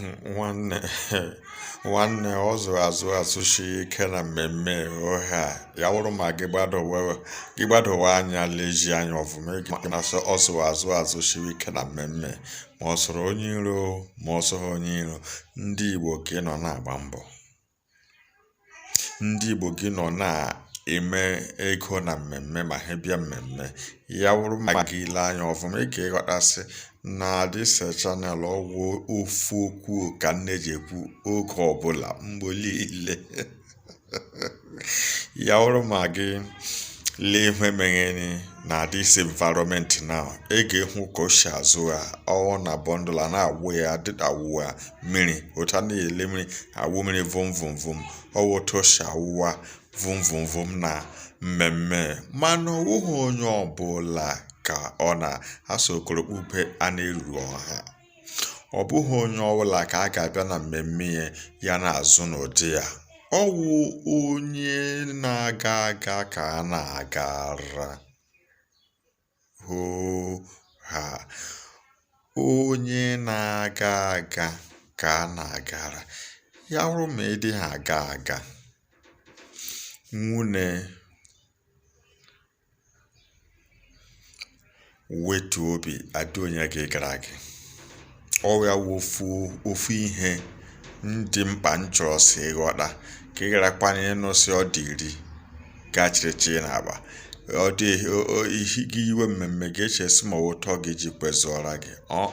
Nwanne, nwanne, ọ zụrụ azụ azụchi ike na mmemme ohe a. Ya wụrụ ma gị gbadowe anya, lezie anya ọfụma, ị ga-asị ọ zụrụ azụ azụchiri ike na mmemme. Ma ọ sọrọ onye iro, ma ọ sọghị onye iro, ndị Igbo gị nọ na-agba mbọ, ndị Igbo gị nọ na-eme ego na mmemme ma ha bịa mmemme. Ya wụrụ ma gị ile anya ọfụma, ị ga-ịghọtasị na this channel, ọgwụ ofu okwu ka nne ji ekwu oge ọbụla, mgbe niile. Ya wụrụ ma gị lee ihe megheni na this environment now, ị ga-ehụ ka o si azụ ya. Ọwụ na bundle a na-awụ ya dịka awụ ya mmiri, otu a na-ele mmiri awụ mmiri vum vum vum. Ọwụ otu o si awụwa vum vum vum na mmemme. Mana ọwụghị onye ọbụla ka ọ na-asọ okorokpube a na-eruru ọha. Ọ bụghị onye ọbụla ka a ga-abịa na mmemme ya, ya na-azụ n'ụdị ya. Ọwụ onye na-aga aga ka a na-agara hoo ha. Onye na-aga aga ka a na-agara. Ya wụrụ ma ị dịghị aga aga, nwune, wetuo obi adị onye gị gara gị. Ọ ya wụ ofu ihe ndị mkpa m chọrọ si ịghọta, ka ị gharakwana ịnụ sị ọ dị iri gaa chịrịchị n'akpa. Ọ dị gị iwe mmemme ga-eche sị ma ụtọ gị ji kwezụọra gị ọ.